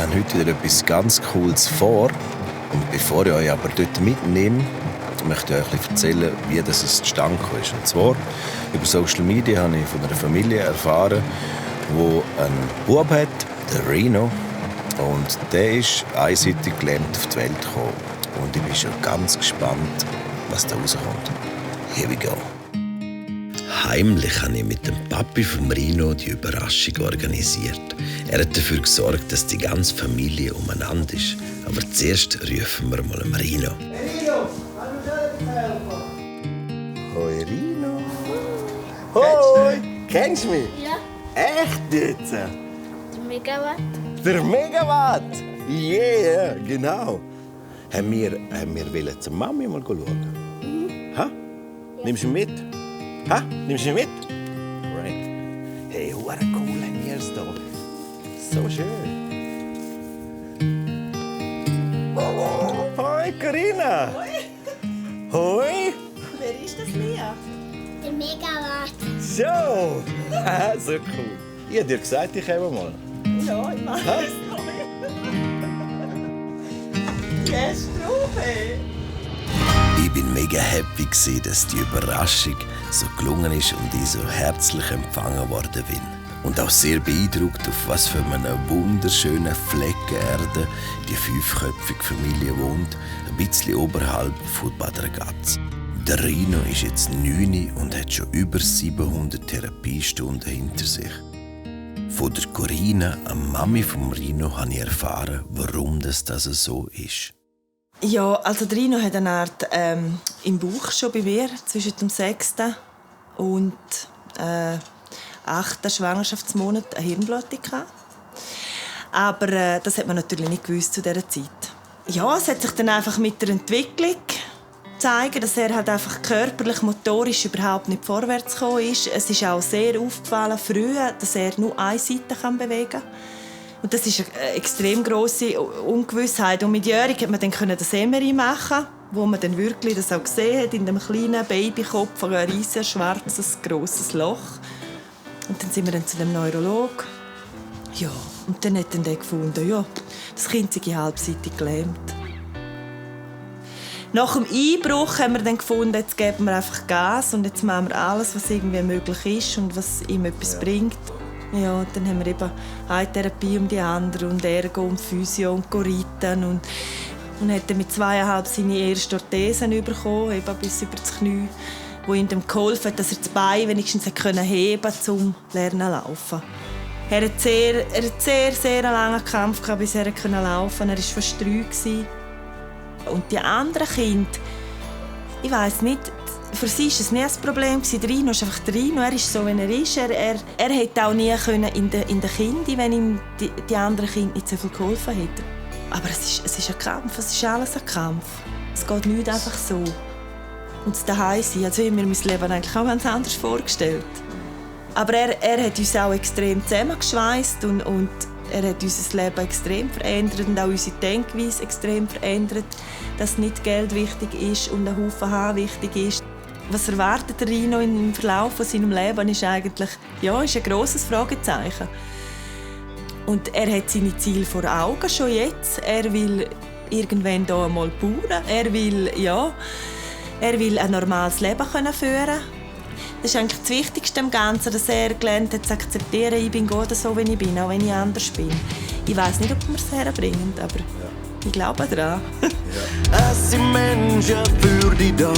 habe heute wieder etwas ganz Cooles vor. Und bevor ich euch aber dort mitnehme, möchte ich euch ein bisschen erzählen, wie das zustande gekommen ist. Und zwar, über Social Media habe ich von einer Familie erfahren, die einen Bub hat, den Reno. Und der ist einseitig gelähmt auf die Welt gekommen. Und ich bin schon ganz gespannt, was da rauskommt. Here we go. Heimlich habe ich mit dem Papi vom Rino die Überraschung organisiert. Er hat dafür gesorgt, dass die ganze Familie umeinander ist. Aber zuerst rufen wir mal den Rino. Hey Rino, kannst du mir helfen? Hoi Rino. Hoi! Kennst du mich? Ja, Echt jetzt? der Megawatt. Der Megawatt! Yeah, genau. Haben wir wollen zur Mami mal schauen? Ha? Nimmst du ihn mit? Ha? Nimmst du ihn mit? Right. Hey, what a cool hier ist da. So schön. Hoi, Carina. Hoi. Wer ist das, Lea? Der Megawatt. So. So cool. Ich habe dir gesagt, ich komme mal. Ja, ich mache es noch. Gehst du drauf, hey? Ich bin mega happy, dass die Überraschung so gelungen ist und ich so herzlich empfangen worden bin. Und auch sehr beeindruckt, auf was für einem wunderschönen Flecken Erde die fünfköpfige Familie wohnt, ein bisschen oberhalb von Bad Ragaz. Der Rino ist jetzt 9 und hat schon über 700 Therapiestunden hinter sich. Von der Corina, der Mami vom Rino, habe ich erfahren, warum das so ist. Ja, also der Rino hat eine Art im Bauch schon bei mir zwischen dem 6. und 8. Schwangerschaftsmonat eine Hirnblutung gehabt. Aber das hat man natürlich nicht gewusst zu dieser Zeit. Ja, es hat sich dann einfach mit der Entwicklung zeigen, dass er halt einfach körperlich, motorisch überhaupt nicht vorwärts gekommen ist. Es ist auch sehr aufgefallen früh, dass er nur eine Seite bewegen kann. Und das ist eine extrem grosse Ungewissheit. Und mit Jörg konnte man dann das MRI machen, wo man dann wirklich das auch gesehen hat, in dem kleinen Babykopf ein riesiges, schwarzes, grosses Loch. Und dann sind wir dann zu dem Neurologen. Ja, und dann hat er gefunden, ja, das Kind sei halbseitig gelähmt. Nach dem Einbruch haben wir dann gefunden, jetzt geben wir einfach Gas und jetzt machen wir alles, was irgendwie möglich ist und was ihm etwas bringt. Ja, und dann haben wir eben eine Therapie um die andere und Ergo und Physio und Goriten und hat dann mit 2,5 seine erste Orthesen bekommen, eben bis über das Knie, wo ihm dann geholfen hat, dass er das Bein wenigstens heben konnte, um lernen zu laufen. Er hat sehr langen Kampf gehabt, bis er laufen konnte. Er war fast 3. Und die anderen Kinder, ich weiss nicht, für sie war es nie ein Problem. Der Rino ist einfach der Rino, er ist so, wie er ist. Er hätte auch nie in den Kindern, wenn ihm die anderen Kinder nicht so viel geholfen hätten. Aber es ist ein Kampf, es ist alles ein Kampf. Es geht nicht einfach so. Und das Daheimsein, also ich habe mir mein Leben eigentlich auch ganz anders vorgestellt. Aber er hat uns auch extrem zusammengeschweißt und er hat unser Leben extrem verändert und auch unsere Denkweise extrem verändert, dass nicht Geld wichtig ist und ein Haufen Haar wichtig ist. Was erwartet der Rino im Verlauf von seinem Leben ist eigentlich ist ein grosses Fragezeichen. Und er hat seine Ziele vor Augen schon jetzt. Er will irgendwann hier einmal bauen. Er will ein normales Leben führen können. Das ist eigentlich das Wichtigste im Ganzen, dass er gelernt hat zu akzeptieren, ich bin gut so, wie ich bin, auch wenn ich anders bin. Ich weiss nicht, ob wir es herbringen, aber ich glaube daran. Es sind Menschen für dich da,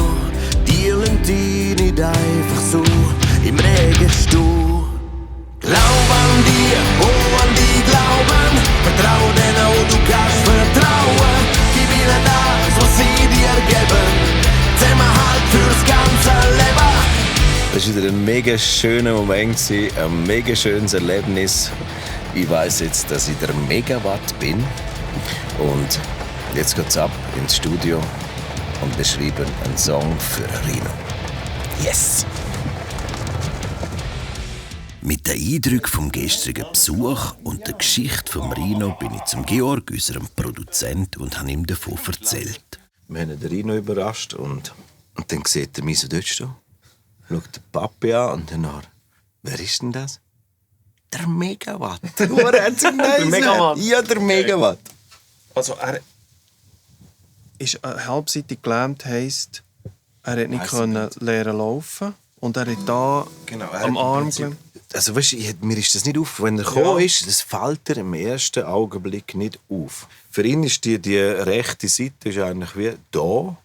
die lassen dich nicht einfach so im Regen stehen. Glaub an dich, oh an dich glauben, vertrau denen, oh du kannst vertrauen. Die willen das, was sie dir geben, Zusammenhalt fürs ganze Leben. Das war wieder ein mega schöner Moment, ein mega schönes Erlebnis. Ich weiss jetzt, dass ich der Megawatt bin. Und jetzt geht's ab ins Studio und wir schreiben einen Song für Rino. Yes! Mit den Eindrücken vom gestrigen Besuch und der Geschichte vom Rino bin ich zum Georg, unserem Produzent, und habe ihm davon erzählt. Wir haben den Rino überrascht und dann sieht er mich so dort stehen. Schaut den Papi an und danach, wer ist denn das? der Megawatt. Der Megawatt. Ja, der Megawatt. Also er ist halbseitig gelähmt, heisst, er hat nicht können lernen laufen und er hat da Genau, am Arm gelähmt. Also weißt, mir ist das nicht auf. Wenn er gekommen ist, das fällt er im ersten Augenblick nicht auf. Für ihn ist die rechte Seite ist eigentlich wie da,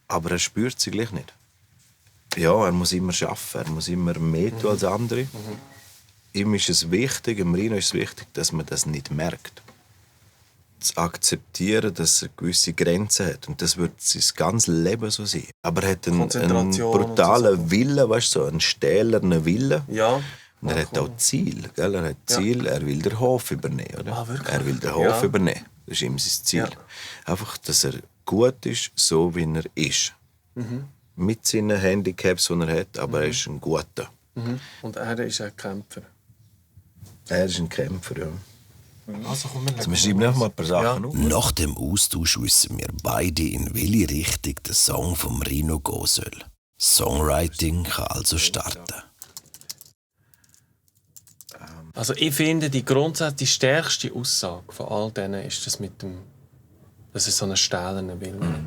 aber er spürt sie gleich nicht. Ja, er muss immer arbeiten, er muss immer mehr tun als andere. Ihm ist es wichtig, dem Rino ist es wichtig, dass man das nicht merkt. Zu akzeptieren, dass er gewisse Grenzen hat. Und das wird sein ganzes Leben so sein. Aber er hat einen brutalen Willen, weißt du, so einen stählernen Willen. Ja. Und er hat auch Ziel. Gell? Er hat Ziel, er will den Hof übernehmen. Oder? Ah, wirklich? Er will den Hof übernehmen. Das ist ihm sein Ziel. Ja. Einfach, dass er gut ist, so wie er ist. Mit seinen Handicaps, die er hat, aber er ist ein Guter. Und er ist ein Kämpfer. Er ist ein Kämpfer, ja. Also komm, Wir schreiben einfach mal ein paar Sachen auf. Nach dem Austausch wissen wir beide, in welche Richtung der Song vom Rino gehen soll. Songwriting kann also starten. Also ich finde, die stärkste Aussage von all denen ist das mit dem, dass es so einen stählernen Willen hat.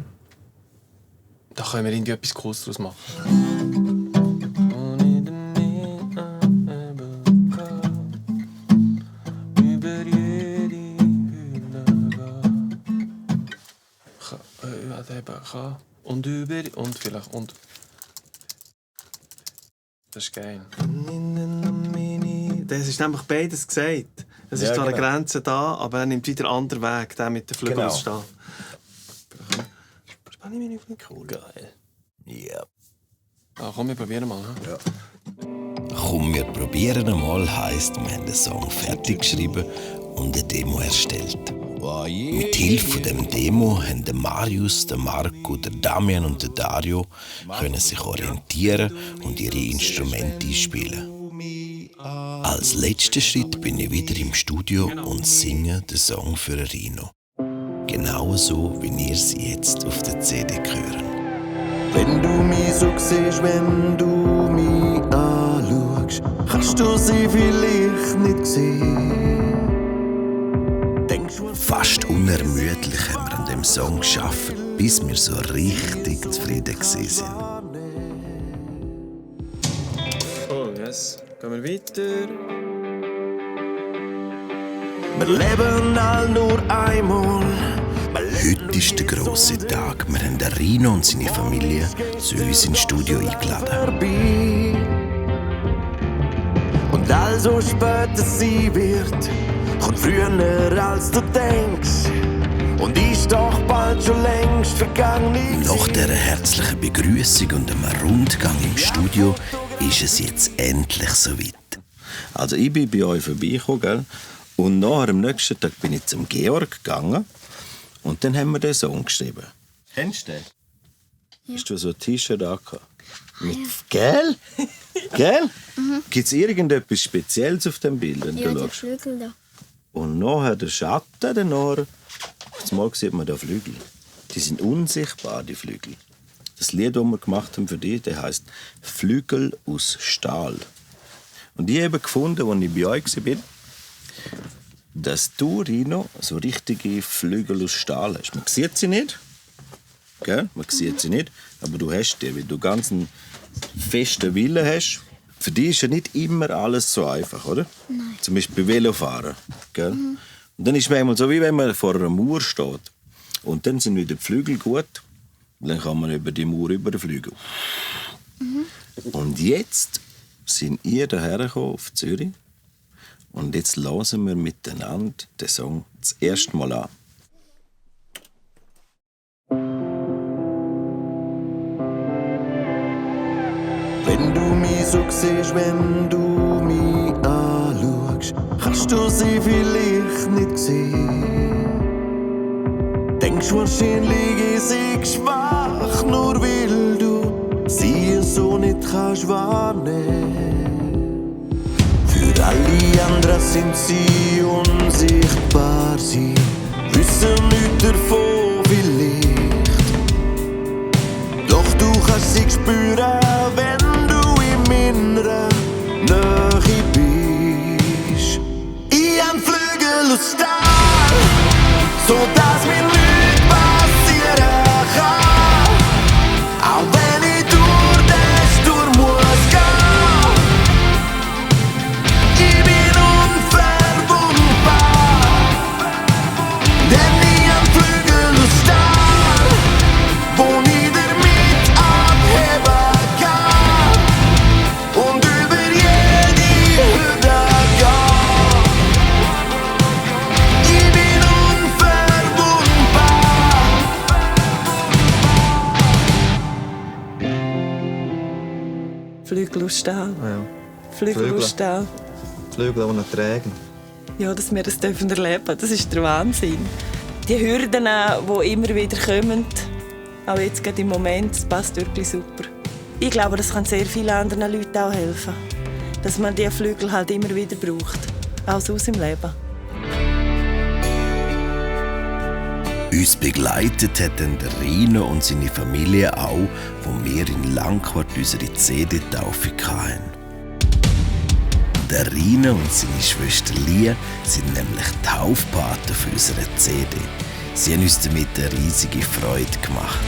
Da können wir irgendwie etwas Cooles daraus machen. Und über und vielleicht und das ist geil. Das ist nämlich beides gesagt. Es ist zwar eine Grenze da, aber er nimmt wieder einen anderen Weg, der mit den Flügeln ausstehen. Spanne mich nicht cool. Geil. Ja. Ah, komm, wir probieren mal. Ja. Komm, wir probieren einmal heisst, wir haben den Song fertig geschrieben und eine Demo erstellt. Mit Hilfe von dem Demo haben der Marius, der Marco, der Damian und der Dario können sich orientieren und ihre Instrumente einspielen. Als letzten Schritt bin ich wieder im Studio und singe den Song für Rino. Genauso, wie ihr sie jetzt auf der CD hören. Wenn du mich so siehst, wenn du mich anschaust, kannst du sie vielleicht nicht sehen. Fast unermüdlich haben wir an dem Song geschafft, bis wir so richtig zufrieden waren. Oh, yes. Gehen wir weiter. Wir leben all nur einmal. Heute ist der grosse Tag. Wir haben den Rino und seine Familie zu uns ins Studio eingeladen. Und also später sie wird, kommt früher als du denkst. Und ist doch bald schon längst vergangen. Nach dieser herzlichen Begrüßung und einem Rundgang im Studio ist es jetzt endlich soweit. Also ich bin bei euch vorbeigekommen, gell? Und nachher, am nächsten Tag, bin ich zum Georg gegangen. Und dann haben wir den Song geschrieben. Kennst du den? Ja. Hast du so ein T-Shirt angehabt? Gell? Gell? Gibt es irgendetwas Spezielles auf dem Bild, wenn Ja, du der schaust? Flügel da. Und nachher der Schatten, dann nachher, jetzt mal sieht man da Flügel. Die sind unsichtbar, die Flügel. Das Lied, das wir gemacht haben für dich, das heisst «Flügel aus Stahl». Und ich habe gefunden, als ich bei euch war, dass du, Rino, so richtige Flügel aus Stahl hast. Man sieht sie nicht, gell? Man sieht sie nicht, aber du hast die, weil du ganz einen festen Willen hast. Für dich ist ja nicht immer alles so einfach, oder? Nein. Zum Beispiel bei Velofahren, gell? Und dann ist es manchmal so, wie wenn man vor einer Mauer steht. Und dann sind wieder die Flügel gut. Und dann kann man über die Mauer überfliegen. Und jetzt sind ihr hierher gekommen auf Zürich. Und jetzt hören wir miteinander den Song das erste Mal an. Wenn du mich so siehst, wenn du mich anschaust, kannst du sie vielleicht nicht sehen. Denkst wahrscheinlich, ist ich schwach, nur weil du sie so nicht kannst wahrnehmen. Für alle anderen sind sie unsichtbar, sie wissen nichts davon vielleicht. Doch du kannst sie spüren, wenn du in meiner Nähe bist. Flügel aus Stahl. Ja. Flügel aus Stahl. Flügel, die noch tragen. Ja, dass wir das erleben dürfen, das ist der Wahnsinn. Die Hürden, die immer wieder kommen, auch jetzt gerade im Moment, das passt wirklich super. Ich glaube, das kann sehr vielen anderen Leuten auch helfen. Dass man diese Flügel halt immer wieder braucht. Auch sonst im Leben. Uns begleitet haben der Rino und seine Familie auch, wo wir in Langquart unsere CD-Taufe hatten. Der Rino und seine Schwester Lia sind nämlich Taufpaten für unsere CD. Sie haben uns damit eine riesige Freude gemacht.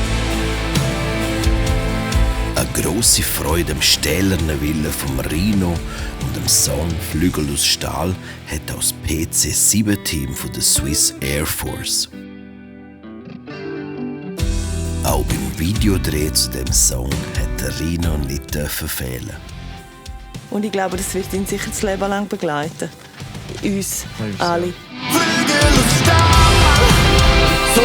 Eine grosse Freude am stählernen Willen vom Rino und dem Song «Flügel aus Stahl» hat auch das PC-7-Team von der Swiss Air Force. Auch beim Videodreh zu dem Song hat der Rino nicht fehlen. Und ich glaube, das wird ihn sicher das Leben lang begleiten. Uns alle. Flügel aus Stahl, so